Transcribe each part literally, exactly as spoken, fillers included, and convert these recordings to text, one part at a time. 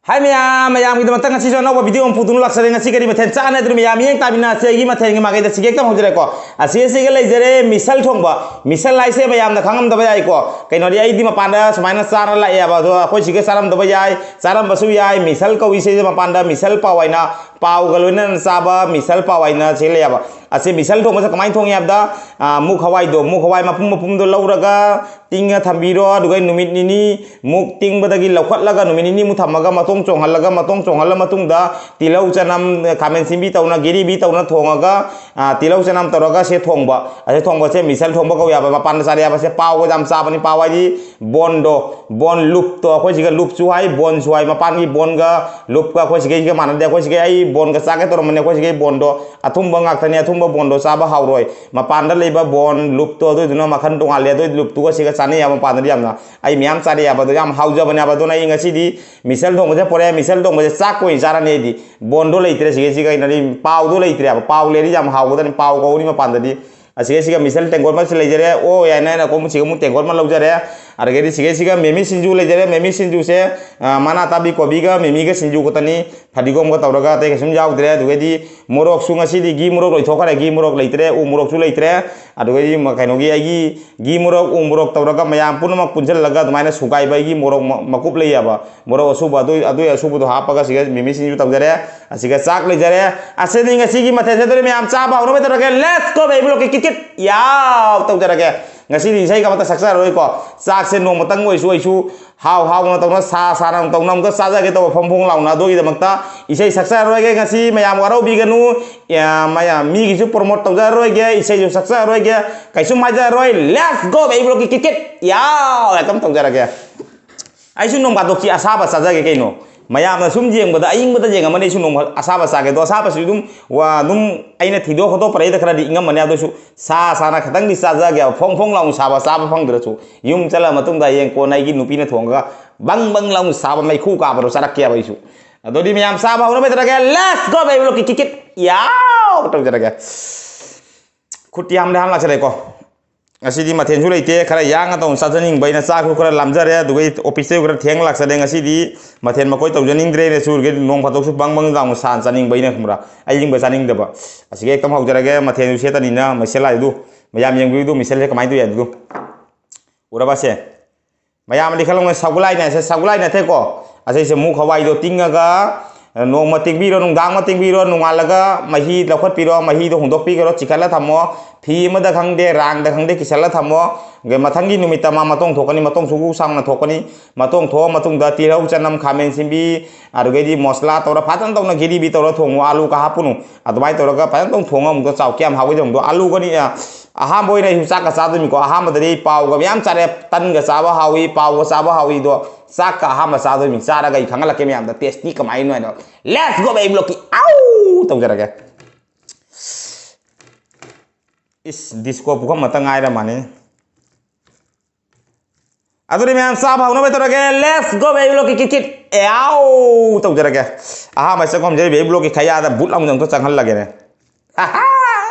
ꯍꯥꯏ ꯃꯌꯥꯝ, ꯃꯌꯥꯝꯒꯤꯗꯃꯛꯇ ꯉꯁꯤꯁꯨ ꯑꯅꯧꯕ ꯚꯤꯗꯤꯑꯣ ꯑꯃ ꯄꯨꯗꯨꯅ ꯂꯥꯛꯆꯔꯦ꯫ ꯉꯁꯤ ꯀꯔꯤ ꯃꯊꯦꯜ ꯆꯥꯅꯗ꯭ꯔꯣ ꯃꯌꯥꯝ? ꯃꯤꯠꯌꯦꯡ ꯇꯥꯃꯤꯟꯅꯁꯦ꯫ ꯑꯩꯒꯤ ꯃꯊꯦꯜꯒꯤ ꯃꯥꯏꯀꯩꯗ ꯁꯤꯒꯦꯛꯇ ꯍꯧꯖꯔꯦꯀꯣ꯫ ꯑꯁꯤ ꯑꯁꯤꯒ ꯂꯩꯖꯔꯦ ꯃꯤꯁꯜ ꯊꯣꯡꯕ꯫ ꯃꯤꯁꯜ ꯍꯥꯏꯁꯦ ꯃꯌꯥꯝꯅ ꯈꯪꯉꯝꯗꯕ ꯌꯥꯏꯀꯣ꯫ ꯀꯩꯅꯣꯗꯤ ꯑꯩꯗꯤ ꯃꯄꯥꯟꯗ ꯁꯨꯃꯥꯏꯅ ꯆꯥꯔ ꯂꯥꯛꯑꯦꯕ, ꯑꯗꯣ ꯑꯩꯈꯣꯏ ꯁꯤꯒ ꯆꯥꯔꯝꯗꯕ ꯌꯥꯏ, ꯆꯥꯔꯝꯕꯁꯨ ꯌꯥꯏ꯫ ꯃꯤꯁꯜ ꯀꯧꯏꯁꯦ ꯃꯄꯥꯟꯗ ꯃꯤꯁꯜ ꯄꯥꯎ ꯍꯥꯏꯅ, ꯄꯥꯎꯒ ꯂꯣꯏꯅꯅ ꯆꯥꯕ ꯃꯤꯁꯜ ꯄꯥꯎ ꯍꯥꯏꯅ ꯁꯤ ꯂꯩꯌꯦꯕ꯫ ꯑꯁꯤ ꯃꯤꯁꯜ ꯊꯣꯡꯕꯁꯦ ꯀꯃꯥꯏꯅ ꯊꯣꯡꯉꯤ ꯍꯥꯏꯕꯗ, ꯑ, ꯃꯨꯛ ꯍꯋꯥꯏꯗꯣ, ꯃꯨꯛ ꯍꯋꯥꯏ ꯃꯄꯨꯝ ꯃꯄꯨꯝꯗꯣ ꯂꯧꯔꯒ ꯇꯤꯡꯉ ꯊꯝꯕꯤꯔꯣ꯫ ꯑꯗꯨꯒ ꯅꯨꯃꯤꯠ ꯅꯤꯅꯤ ꯃꯨꯛ ꯇꯤꯡꯕꯗꯒꯤ ꯂꯧꯈꯠꯂꯒ ꯅꯨꯃꯤꯠ ꯅꯤꯅꯤꯃꯨꯛ ꯊꯝꯃꯒ ꯃꯇꯣꯡ ꯆꯣꯡꯍꯜꯂꯒ, ꯃꯇꯣꯡ ꯆꯣꯡꯍꯜꯂ ꯃꯇꯨꯡꯗ ꯇꯤꯜꯍꯧ, ꯆꯅꯝ, ꯈꯥꯃꯦꯟ ꯑꯁꯤꯟꯕꯤ ꯇꯧꯅ, ꯒꯤꯔꯤꯕꯤ ꯇꯧꯅ ꯊꯣꯡꯉꯒ, ꯑ, ꯇꯤꯜꯍꯧ, ꯆꯅꯝ ꯇꯧꯔꯒ ꯁꯦ ꯊꯣꯡꯕ꯫ ꯑꯁꯤ ꯊꯣꯡꯕꯁꯦ ꯃꯤꯁꯜ ꯊꯣꯡꯕ ꯀꯧꯏ ꯍꯥꯏꯕ꯫ ꯃꯄꯥꯟꯗ ꯆꯥꯔꯦ ꯍꯥꯏꯕꯁꯦ ꯄꯥꯎꯒ ꯌꯥꯝ ꯆꯥꯕꯅꯤ꯫ ꯄꯥꯎ ꯍꯥꯏꯗꯤ ꯕꯣꯟꯗꯣ, ꯕꯣꯟ ꯂꯨꯞꯇꯣ, ꯑꯩꯈꯣꯏ ꯁꯤꯒ ꯂꯨꯞꯁꯨ ꯍꯥꯏ, ꯕꯣꯟꯁꯨ ꯍꯥꯏ꯫ ꯃꯄꯥꯟꯒꯤ ꯕꯣꯟꯒ ꯂꯨꯞꯀ ꯑꯩꯈꯣꯏ ꯁꯤꯒꯩꯒ ꯃꯥꯟꯅꯗꯦ꯫ ꯑꯩꯈꯣꯏ ꯁꯤꯒꯩ ꯑꯩ ꯕꯣꯟꯒ ꯆꯥꯒꯦ ꯇꯧꯔꯝꯕꯅꯦ꯫ ꯑꯩꯈꯣꯏ ꯁꯤꯒꯩ ꯕꯣꯟꯗꯣ ꯑꯊꯨꯝꯕ ꯉꯥꯛꯇꯅꯦ꯫ ꯑꯊꯨꯝꯕ ꯕꯣꯟꯗꯣ ꯆꯥꯕ ꯍꯥꯎꯔꯣꯏ꯫ ꯃꯄꯥꯟꯗ ꯂꯩꯕ ꯕꯣꯟ ꯂꯨꯞꯇꯣ ꯑꯗꯨꯏꯗꯨꯅ ꯃꯈꯜ ꯇꯣꯉꯥꯜꯂꯦ꯫ ꯑꯗꯨꯏ ꯂꯨꯞꯇꯨꯒ ꯁꯤꯒ ꯆꯥꯅꯩ ꯍꯥꯏꯕ꯫ ꯃꯄꯥꯟꯗꯗꯤ ꯌꯥꯝꯅ ꯑꯩ ꯃꯌꯥꯝ ꯆꯥꯔꯛꯑꯦ ꯍꯥꯏꯕ꯫ ꯑꯗꯣ ꯌꯥꯝ ꯍꯥꯎꯖꯕꯅꯦ ꯍꯥꯏꯕ꯫ ꯑꯗꯨꯅ ꯑꯩ ꯉꯁꯤꯗꯤ ꯃꯤꯁꯜ ꯊꯣꯡꯕꯁꯦ ꯄꯨꯔꯛꯑꯦ꯫ ꯃꯤꯁꯜ ꯊꯣꯡꯕꯁꯦ ꯆꯥꯛꯀ ꯑꯣꯏꯅ ꯆꯥꯔꯅꯤ ꯑꯩꯗꯤ꯫ ꯕꯣꯟꯗꯣ ꯂꯩꯇ꯭ꯔꯦ ꯁꯤꯒꯩꯁꯤꯒ꯫ ꯑꯩꯅꯗꯤ ꯄꯥꯎꯗꯣ ꯂꯩꯇ꯭ꯔꯦꯕ꯫ ꯄꯥꯎ ꯂꯩꯔꯗꯤ ꯌꯥꯝ ꯍꯥꯎꯒꯗꯕꯅꯤ꯫ ꯄꯥꯎ ꯀꯧꯅꯤ ꯃꯄꯥꯟꯗꯗꯤ꯫ ꯑꯁꯤꯒ ꯁꯤꯒ ꯃꯤꯁꯜ ꯇꯦꯡꯀꯣꯠ ꯑꯃꯁꯨ ꯂꯩꯖꯔꯦ꯫ ꯑꯣ ꯌꯥꯏꯅ ꯑꯩꯅ ꯀꯣꯝ ꯁꯤꯒ ꯑꯃꯨꯛ ꯇꯦꯡꯀꯣꯠ ꯑꯃ ꯂꯧꯖꯔꯦ꯫ ꯑꯗꯒꯤꯗꯤ ꯁꯤꯒꯩ ꯁꯤꯒ ꯃꯤꯃꯤ ꯁꯤꯡꯖꯨ ꯂꯩꯖꯔꯦ꯫ ꯃꯤꯃꯤ ꯁꯤꯡꯖꯨꯁꯦ, ꯑ, ꯃꯅꯥ ꯇꯥꯕꯤ ꯀꯣꯕꯤꯒ ꯃꯤꯃꯤꯒ ꯁꯤꯡꯖꯨ ꯈꯛꯇꯅꯤ, ꯐꯗꯤꯒꯣꯝꯒ ꯇꯧꯔꯒ ꯑꯇꯩ ꯀꯩꯁꯨꯝ ꯌꯥꯎꯗ꯭ꯔꯦ꯫ ꯑꯗꯨꯒꯩꯗꯤ ꯃꯣꯔꯣꯛꯁꯨ ꯉꯁꯤꯗꯤ ꯘꯤ ꯃꯣꯔꯣꯛ ꯂꯣꯏꯊꯣꯛꯈ꯭ꯔꯦ꯫ ꯘꯤ ꯃꯣꯔꯣꯛ ꯂꯩꯇ꯭ꯔꯦ, ꯎ ꯃꯣꯔꯣꯛꯁꯨ ꯂꯩꯇ꯭ꯔꯦ꯫ ꯑꯗꯨꯒꯩꯗꯤ ꯃ-, ꯀꯩꯅꯣꯒꯤ ꯑꯩꯒꯤ ꯘꯤ ꯃꯣꯔꯣꯛ, ꯎ ꯃꯣꯔꯣꯛ ꯇꯧꯔꯒ ꯃꯌꯥꯝ ꯄꯨꯝꯅꯃꯛ ꯄꯨꯟꯁꯤꯜꯂꯒ ꯑꯗꯨꯃꯥꯏꯅ ꯁꯨꯒꯥꯏꯕ ꯑꯩꯒꯤ ꯃꯣꯔꯣꯛ ꯃ-, ꯃꯀꯨꯞ ꯂꯩꯌꯦꯕ꯫ ꯃꯣꯔꯣꯛ ꯑꯁꯨꯕ, ꯑꯗꯨ, ꯑꯗꯨ ꯑꯁꯨꯕꯗꯣ ꯍꯥꯞꯄꯒ ꯁꯤꯒ ꯃꯤꯃꯤ ꯁꯤꯡꯖꯨ ꯇꯧꯖꯔꯦ꯫ ꯑꯁꯤꯒ ꯆꯥꯛ ꯂꯩꯖꯔꯦ꯫ ꯑꯁꯤꯅꯤ ꯉꯁꯤꯒꯤ ꯃꯊꯦꯜꯁꯦ꯫ ꯑꯗꯨꯗꯤ ꯃꯌꯥꯝ ꯆꯥꯕ ꯍꯧꯅꯕ ꯇꯧꯔꯒꯦ꯫ Let's go baby ꯂꯣꯛꯀꯤ ꯀꯤꯠ ꯀꯤꯠ ꯌꯥꯎ ꯇꯧꯖꯔꯒꯦ꯫ ꯉꯁꯤꯗꯤ ꯏꯁꯩꯒ ꯑꯃꯇ ꯁꯛꯆꯔꯔꯣꯏꯀꯣ꯫ ꯆꯥꯛꯁꯦ ꯅꯣꯡꯃꯇꯪ ꯑꯣꯏꯁꯨ ꯑꯩꯁꯨ ꯍꯥꯎ ꯍꯥꯎꯅ ꯇꯧꯅ ꯁꯥ ꯁꯥꯅ ꯇꯧꯅ ꯑꯃꯨꯛꯇ ꯆꯥꯖꯒꯦ ꯇꯧꯕ ꯐꯣꯡ ꯐꯣꯡ ꯂꯥꯎꯅ꯫ ꯑꯗꯨꯒꯤꯗꯃꯛꯇ ꯏꯁꯩ ꯁꯛꯆꯔꯔꯣꯏꯒꯦ꯫ ꯉꯁꯤ ꯃꯌꯥꯝ ꯋꯥꯔꯧꯕꯤꯒꯅꯨ꯫ ꯌꯥ-, ꯃꯌꯥꯝ ꯃꯤꯒꯤꯁꯨ promote ꯇꯧꯖꯔꯔꯣꯏꯒꯦ, ꯏꯁꯩꯁꯨ ꯁꯛꯆꯔꯔꯣꯏꯒꯦ, ꯀꯩꯁꯨꯝ ꯍꯥꯏꯖꯔꯔꯣꯏ꯫ Let's go baby ꯂꯣꯛꯀꯤ ꯀꯤꯠ ꯀꯤꯠ ꯌꯥꯎ ꯍꯦꯛꯇ ꯇꯧꯖꯔꯒꯦ꯫ ꯑꯩꯁꯨ ꯅꯣꯡ ꯐꯥꯗꯣꯛꯇꯤ ꯑꯁꯥꯕ ꯆꯥꯖꯒꯦ ꯀꯩꯅꯣ꯫ ꯃꯌꯥꯝꯅ ꯁꯨꯝ ꯌꯦꯡꯕꯗ ꯑꯏꯪꯕꯗ ꯌꯦꯡꯉꯝꯃꯅꯤ, ꯑꯩꯁꯨ ꯅꯣꯡ ꯑꯁꯥꯕ ꯆꯥꯒꯦ꯫ ꯑꯗꯣ ꯑꯁꯥꯕꯁꯤ ꯑꯗꯨꯝ ꯋꯥ-, ꯑꯗꯨꯝ ꯑꯩꯅ ꯊꯤꯗꯣꯛ ꯈꯣꯠꯇꯣꯛꯄꯗꯩꯗ ꯈꯔꯗꯤ ꯏꯪꯉꯝꯃꯅꯤ꯫ ꯑꯗꯨꯁꯨ ꯁꯥ ꯁꯥꯅ ꯈꯤꯇꯪꯗꯤ ꯆꯥꯖꯒꯦꯕ꯫ ꯐꯣꯡ ꯐꯣꯡ ꯂꯥꯎꯅ ꯁꯥꯕ ꯆꯥꯕ ꯐꯪꯗ꯭ꯔꯁꯨ ꯌꯨꯝ ꯆꯠꯂ ꯃꯇꯨꯡꯗ ꯍꯌꯦꯡ ꯀꯣꯟꯅ ꯑꯩꯒꯤ ꯅꯨꯄꯤꯅ ꯊꯣꯡꯉꯒ ꯕꯪ ꯕꯪ ꯂꯥꯎꯅ ꯁꯥꯕ ꯃꯩꯈꯨ ꯀꯥꯕꯗꯣ ꯆꯥꯔꯛꯀꯦꯕ ꯑꯩꯁꯨ꯫ ꯑꯗꯨꯗꯤ ꯃꯌꯥꯝ ꯆꯥꯕ ꯍꯧꯅꯕ ꯇꯧꯔꯒꯦ꯫ Let's go baby ꯂꯣꯛꯀꯤ ꯀꯤꯠ ꯀꯤꯠ ꯌꯥꯎ ꯇꯧꯖꯔꯒꯦ꯫ ꯈꯨꯠꯇꯤ ꯍꯥꯝꯗꯤ ꯍꯥꯝ ꯂꯥꯛꯆꯔꯦꯀꯣ꯫ ꯉꯁꯤꯗꯤ ꯃꯊꯦꯜꯁꯨ ꯂꯩꯇꯦ, ꯈꯔ ꯌꯥꯡꯅ ꯇꯧꯅ ꯆꯥꯖꯅꯤꯡꯕ ꯑꯩꯅ꯫ ꯆꯥꯛꯁꯨ ꯈꯔ ꯂꯥꯝꯖꯔꯦ, ꯑꯗꯨꯒ ꯑꯣꯐꯤꯁꯇꯁꯨ ꯈꯔ ꯊꯦꯡꯅ ꯂꯥꯛꯆꯔꯦ꯫ ꯉꯁꯤꯗꯤ ꯃꯊꯦꯜ ꯃꯀꯣꯏ ꯇꯧꯖꯅꯤꯡꯗ꯭ꯔꯦ꯫ ꯁꯨꯔꯒꯗꯤ ꯅꯣꯡ ꯐꯥꯗꯣꯛꯁꯨ ꯕꯪ ꯕꯪ ꯂꯥꯎꯅ ꯁꯥꯟꯅ ꯆꯥꯅꯤꯡꯕ ꯑꯩꯅ, ꯈꯪꯕ꯭ꯔꯥ? ꯑꯌꯤꯡꯕ ꯆꯥꯅꯤꯡꯗꯕ꯫ ꯑꯁꯤꯒ ꯍꯦꯛꯇ ꯍꯧꯖꯔꯒꯦ꯫ ꯃꯊꯦꯜꯁꯨ ꯁꯦꯠꯇꯅꯤꯅ ꯃꯩꯁꯦꯜ ꯍꯥꯏꯗꯨ ꯃꯌꯥꯝ ꯌꯦꯡꯕꯤꯌꯨꯗꯨ, ꯃꯩꯁꯦꯜꯁꯦ ꯀꯃꯥꯏꯅ ꯇꯧꯏ ꯍꯥꯏꯕꯗꯨ꯫ ꯎꯔꯕꯁꯦ? ꯃꯌꯥꯝꯅꯗꯤ ꯈꯜꯂꯝꯒꯅꯤ ꯁꯒꯨꯂꯥꯏꯅꯦ꯫ ꯑꯁꯦ ꯁꯒꯨꯂꯥꯏ ꯅꯠꯇꯦꯀꯣ꯫ ꯑꯁꯤꯁꯦ ꯃꯨꯛ ꯍꯋꯥꯏꯗꯣ ꯇꯤꯡꯉꯒ ꯅꯣꯡꯃ ꯇꯤꯡꯕꯤꯔꯣ, ꯅꯨꯡꯗꯥꯡ ꯑꯃ ꯇꯤꯡꯕꯤꯔꯣ, ꯅꯣꯡꯉꯥꯜꯂꯒ ꯃꯍꯤ ꯂꯧꯈꯠꯄꯤꯔꯣ, ꯃꯍꯤꯗꯣ ꯍꯣꯡꯗꯣꯛꯄꯤꯈ꯭ꯔꯣ, ꯆꯤꯈꯠꯂ ꯊꯝꯃꯣ꯫ ꯐꯤ ꯑꯃꯗ ꯈꯪꯗꯦ, ꯔꯥꯡꯗ ꯈꯪꯗꯦ, ꯀꯤꯁꯜꯂ ꯊꯝꯃꯣ꯫ ꯑꯗꯩ ꯃꯊꯪꯒꯤ ꯅꯨꯃꯤꯠꯇ ꯃꯥ ꯃꯇꯣꯡ ꯊꯣꯛꯀꯅꯤ, ꯃꯇꯣꯡ ꯁꯨꯒꯨ ꯁꯥꯡꯅ ꯊꯣꯛꯀꯅꯤ꯫ ꯃꯇꯣꯡ ꯊꯣꯛꯑ ꯃꯇꯨꯡꯗ ꯇꯤꯜꯍꯧ, ꯆꯅꯝ, ꯈꯥꯃꯦꯟ ꯑꯁꯤꯟꯕꯤ, ꯑꯗꯨꯗꯒꯤꯗꯤ ꯃꯁꯂꯥ ꯇꯧꯔ ꯐꯖꯅ ꯇꯧꯅ ꯒꯤꯔꯤꯕꯤ ꯇꯧꯔ ꯊꯣꯡꯉꯨ꯫ ꯑꯥꯂꯨꯒ ꯍꯥꯞꯄꯨꯅꯨ꯫ ꯑꯗꯨꯃꯥꯏꯅ ꯇꯧꯔꯒ ꯐꯖꯅ ꯇꯧ ꯊꯣꯡꯉ ꯑꯃꯨꯛꯇ ꯆꯥꯎ꯫ ꯀꯌꯥꯝ ꯍꯥꯎꯒꯦ ꯌꯦꯡꯉꯨꯗꯣ꯫ ꯑꯥꯂꯨꯒꯅꯤ, ꯑ, ꯑꯍꯥꯟꯕ ꯑꯣꯏꯅ ꯑꯩꯁꯨ ꯆꯥꯛꯀ ꯆꯥꯗꯣꯏꯅꯤꯀꯣ꯫ ꯑꯍꯥꯟꯕꯗꯗꯤ ꯑꯩ ꯄꯥꯎꯒ ꯃꯌꯥꯝ ꯆꯥꯔꯦ꯫ ꯇꯟꯒ ꯆꯥꯕ ꯍꯥꯎꯏ, ꯄꯥꯎꯒ ꯆꯥꯕ ꯍꯥꯎꯏꯗꯣ꯫ ꯆꯥꯛꯀ ꯑꯍꯥꯟꯕ ꯆꯥꯗꯣꯏꯅꯤ꯫ ꯆꯥꯔꯒ ꯑꯩ ꯈꯪꯍꯜꯂꯛꯀꯦ ꯃꯌꯥꯝꯗ ꯇꯦꯁꯇꯤ ꯀꯃꯥꯏꯅ ꯍꯥꯏꯅꯣ꯫ Let's go, baby ꯂꯣꯛꯀꯤ꯫ ꯑꯥꯎ! ꯇꯧꯖꯔꯒꯦ꯫ ꯏꯁ, ꯗꯤꯁꯀꯣ ꯄꯨꯈꯝ ꯑꯃꯇ ꯉꯥꯏꯔ ꯃꯥꯅꯤ꯫ ꯑꯗꯨꯗꯤ ꯃꯌꯥꯝ ꯆꯥꯕ ꯍꯧꯅꯕ ꯇꯧꯔꯒꯦ꯫ Let's go, baby ꯂꯣꯛꯀꯤ ꯀꯤꯠ ꯀꯤꯠ꯫ ꯑꯦ, ꯑꯥꯎ! ꯇꯧꯖꯔꯒꯦ꯫ ꯑꯍꯥꯟꯕ ꯆꯪꯐꯝꯁꯦ baby ꯂꯣꯛꯀꯤ ꯈꯌꯥꯗ ꯕꯨꯠ ꯂꯥꯎꯅ ꯑꯝꯇ ꯆꯪꯍꯜꯂꯒꯦꯅꯦ꯫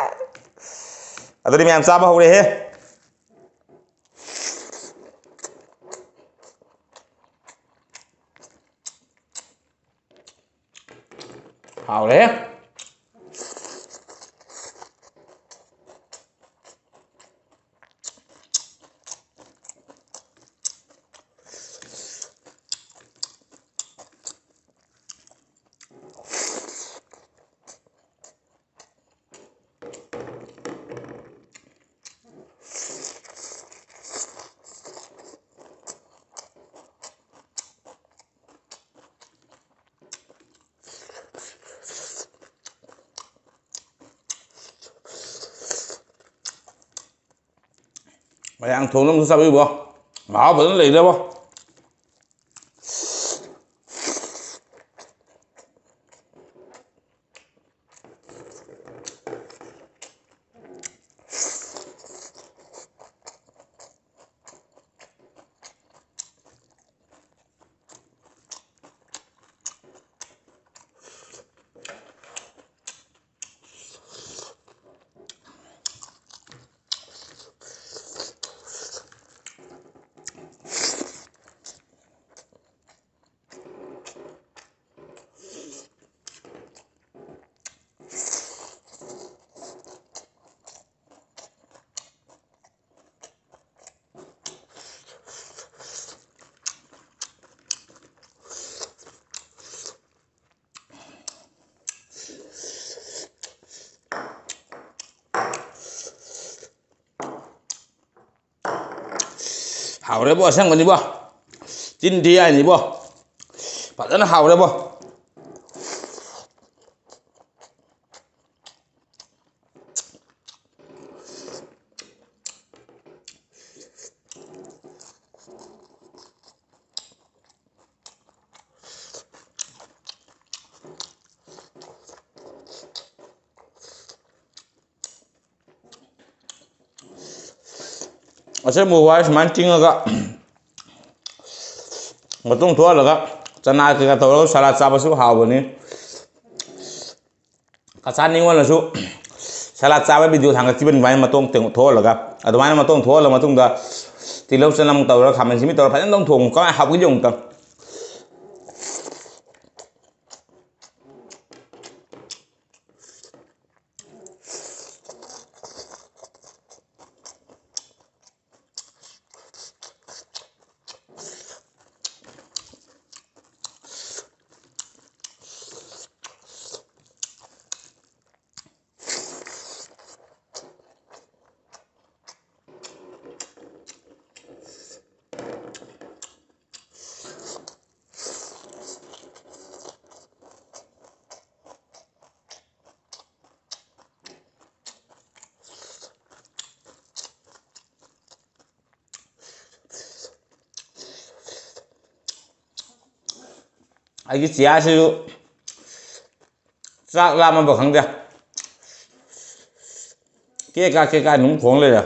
ꯑꯗꯨꯗꯤ ꯃꯌꯥꯝ ꯆꯥꯕ ꯍꯧꯔꯦꯍꯦ꯫ ꯍꯥꯎꯔꯦ꯫ ꯃꯌꯥꯡ ꯊꯣꯡꯗꯨ ꯑꯝꯇ ꯆꯥꯕꯤꯌꯨꯕꯣ꯫ ꯃꯍꯥꯎ ꯐꯖꯅ ꯂꯩꯈ꯭ꯔꯦꯕꯣ꯫ ꯍꯥꯎꯔꯦꯕꯣ, ꯑꯁꯦꯡꯕꯅꯤꯕꯣ꯫ ꯆꯤꯟ ꯊꯤ ꯍꯥꯏꯅꯤꯕꯣ꯫ ꯐꯖꯅ ꯍꯥꯎꯔꯦꯕꯣ꯫ ꯑꯆꯝꯕ ꯋꯥꯏ ꯁꯨꯃꯥꯏꯅ ꯇꯤꯡꯉꯒ ꯃꯇꯨꯡ ꯊꯣꯛꯍꯜꯂꯒ ꯆꯅꯥ ꯀꯩꯀꯥ ꯇꯧꯔꯒ ꯁꯂꯥꯗ ꯆꯥꯕꯁꯨ ꯍꯥꯎꯕꯅꯤ꯫ ꯀꯆꯥ ꯅꯤꯉꯣꯜꯅꯁꯨ ꯁꯂꯥꯗ ꯆꯥꯕ ꯚꯤꯗꯤꯑꯣ ꯊꯥꯡꯒꯠꯈꯤꯕꯅꯤ ꯑꯗꯨꯃꯥꯏꯅ ꯃꯇꯣꯡ ꯊꯣꯛꯍꯜꯂꯒ꯫ ꯑꯗꯨꯃꯥꯏꯅ ꯃꯇꯣꯡ ꯊꯣꯛꯍꯜꯂ ꯃꯇꯨꯡꯗ ꯇꯤꯜꯍꯧ ꯆꯅꯝ ꯇꯧꯔꯒ ꯈꯥꯃꯦꯟ ꯑꯁꯤꯟꯕꯤ ꯇꯧꯔꯒ ꯐꯖꯅ ꯑꯗꯨꯝ ꯊꯣꯡꯉꯨ꯫ ꯀꯃꯥꯏꯅ ꯍꯥꯞꯀꯦ ꯌꯦꯡꯉꯨ ꯑꯝꯇꯪ꯫ ꯑꯩꯒꯤ ꯆꯤꯌꯥꯁꯤꯁꯨ ꯆꯥꯛ ꯂꯥꯝꯃꯕ ꯈꯪꯗꯦ꯫ ꯀꯦ ꯀꯥ ꯀꯦ ꯀꯥ ꯑꯗꯨꯝ ꯈꯣꯡ ꯂꯩꯔꯦ꯫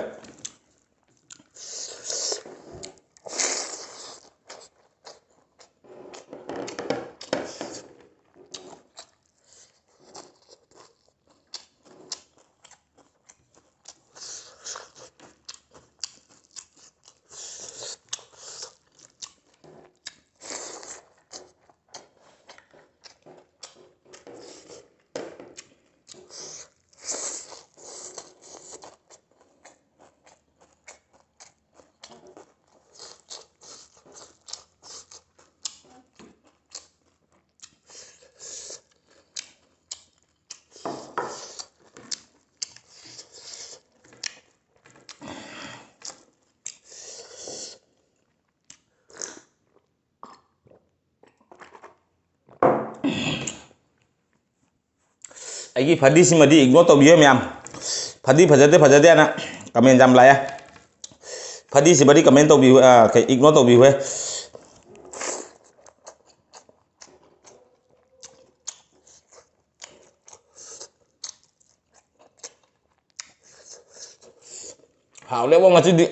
ꯑꯩꯒꯤ ꯐꯗꯤꯁꯤꯃꯗꯤ ignore ꯇꯧꯕꯤꯌꯨ ꯃꯌꯥꯝ꯫ ꯐꯗꯤ ꯐꯖꯗꯦ ꯐꯖꯗꯦꯅ comment ꯌꯥꯝ ꯂꯥꯛꯑꯦ꯫ ꯐꯗꯤꯁꯤꯃꯗꯤ comment ꯇꯧꯕꯤꯌꯨ, ꯑ, ꯀꯩ, ignore ꯇꯧꯕꯤꯌꯨꯍꯦ꯫ ꯍꯥꯎꯔꯦꯕꯣ ꯉꯁꯤꯗꯤ꯫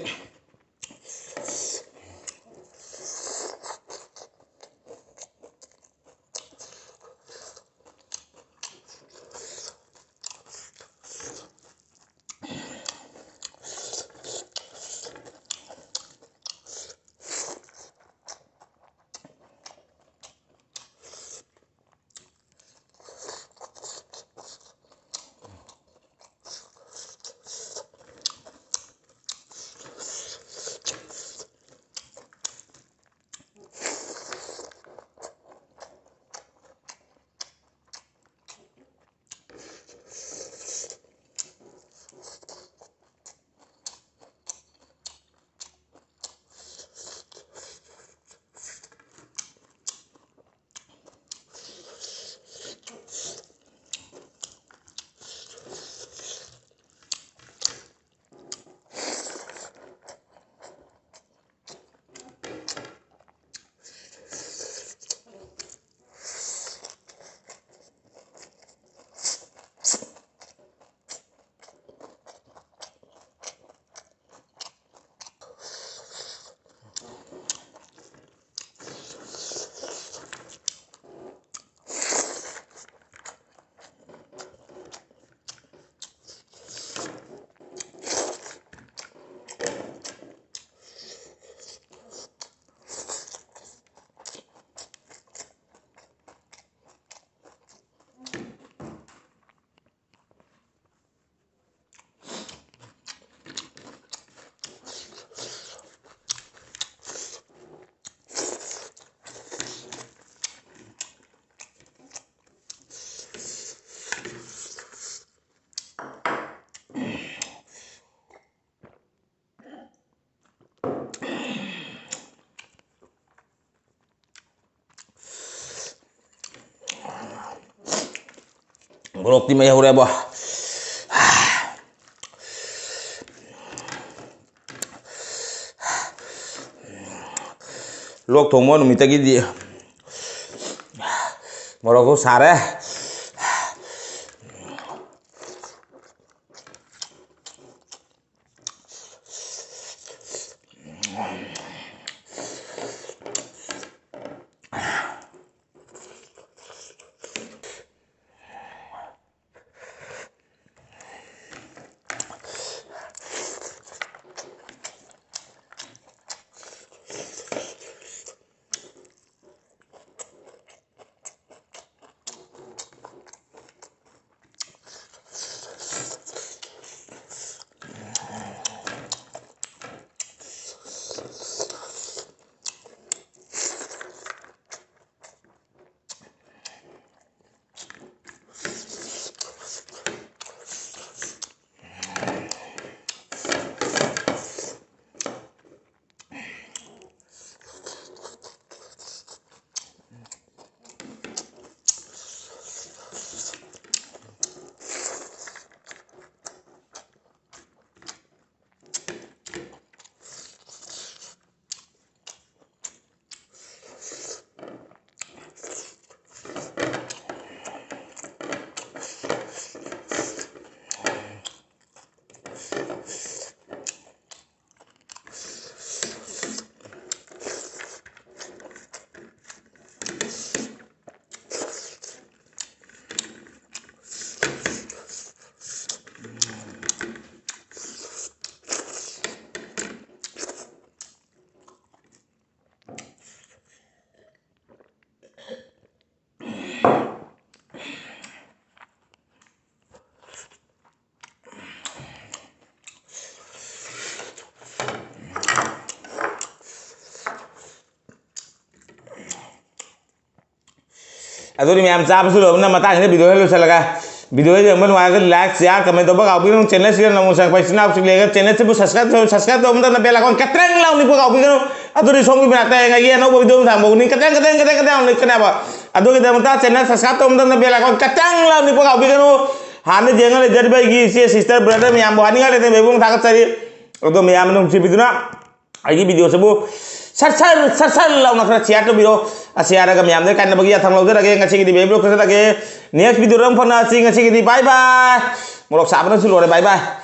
ꯃꯣꯔꯣꯛꯇꯤ ꯃꯩ ꯍꯧꯔꯦꯕꯣ꯫ ꯂꯣꯛ ꯊꯣꯡꯕ ꯅꯨꯃꯤꯠꯇꯒꯤꯗꯤ ꯃꯣꯔꯣꯛꯇꯣ ꯁꯥꯔꯦ꯫ ꯑꯗꯨꯗꯤ ꯃꯌꯥꯝ ꯆꯥꯕꯁꯨ ꯂꯣꯏꯕꯅ ꯃꯇꯥꯡꯁꯤꯗ video ꯂꯣꯏꯁꯤꯜꯂꯒ Video ꯌꯦꯡꯕ ꯅꯨꯡꯉꯥꯏꯔꯒ like, share, comment ꯇꯧꯕ ꯀꯥꯎꯕꯤꯒꯅꯨ꯫ Channel ꯁꯤꯗ ꯅꯧꯅ ꯆꯪꯉꯛꯄ ꯏꯆꯤꯟ ꯏꯅꯥꯎꯁꯤꯡ ꯂꯩꯔꯒ channel ꯁꯤꯕꯨ subscribe ꯇꯧ, subscribe ꯇꯧꯕ ꯃꯇꯝꯗ bell icon ꯀꯇ꯭ꯔꯪ ꯂꯥꯎꯅ ꯅꯤꯛꯄ ꯀꯥꯎꯕꯤꯒꯅꯨ꯫ ꯑꯗꯨꯗꯤ ꯁꯣꯝꯒꯤ ꯃꯅꯥꯛꯇ ꯌꯦꯡꯉꯒꯦ ꯑꯅꯧꯕ video ꯑꯃ ꯊꯥꯡꯕ ꯎꯅꯤ꯫ ꯀꯇ꯭ꯔꯪ, ꯀꯇ꯭ꯔꯪ, ꯀꯇ꯭ꯔꯪ, ꯀꯇ꯭ꯔꯪ ꯂꯥꯎꯅ ꯅꯤꯛꯀꯅꯦꯕ꯫ ꯑꯗꯨꯒꯤꯗꯃꯛꯇ channel subscribe ꯇꯧꯕ ꯃꯇꯝꯗ bell icon ꯀꯇ꯭ꯔꯪ ꯂꯥꯎꯅ ꯅꯤꯛꯄ ꯀꯥꯎꯕꯤꯒꯅꯨ꯫ ꯍꯥꯟꯅ ꯌꯦꯡꯉ ꯂꯩꯖꯔꯤꯕ ꯑꯩꯒꯤ ꯏꯆꯦ, sister, brother ꯃꯌꯥꯝꯕꯨ ꯍꯥꯏꯅꯤꯡꯉꯥꯏ ꯂꯩꯇꯅ ꯃꯌꯥꯝꯕꯨ ꯊꯥꯒꯠꯆꯔꯤ꯫ ꯑꯗꯣ ꯃꯌꯥꯝꯅ ꯅꯨꯡꯁꯤꯕꯤꯗꯨꯅ ꯑꯩꯒꯤ video ꯁꯤꯕꯨ ꯁꯠ ꯁꯠ ꯁꯠ ꯁꯠ ꯂꯥꯎꯅ ꯈꯔ share ꯇꯧꯕꯤꯔꯣ꯫ ꯑꯁꯤ ꯍꯥꯏꯔꯒ ꯃꯌꯥꯝꯗꯒꯤ ꯀꯥꯏꯅꯕꯒꯤ ꯌꯥꯊꯪ ꯂꯧꯖꯔꯒꯦ꯫ ꯉꯁꯤꯒꯤꯗꯤ video ꯈꯛꯇ ꯆꯠꯂꯒꯦ꯫ Next video ꯗ ꯑꯃꯨꯛ ꯐꯪꯅꯁꯤ꯫ ꯉꯁꯤꯒꯤꯗꯤ bye bye꯫ ꯃꯣꯔꯣꯛ ꯁꯥꯕꯅꯁꯨ ꯂꯣꯏꯔꯦ꯫ Bye bye꯫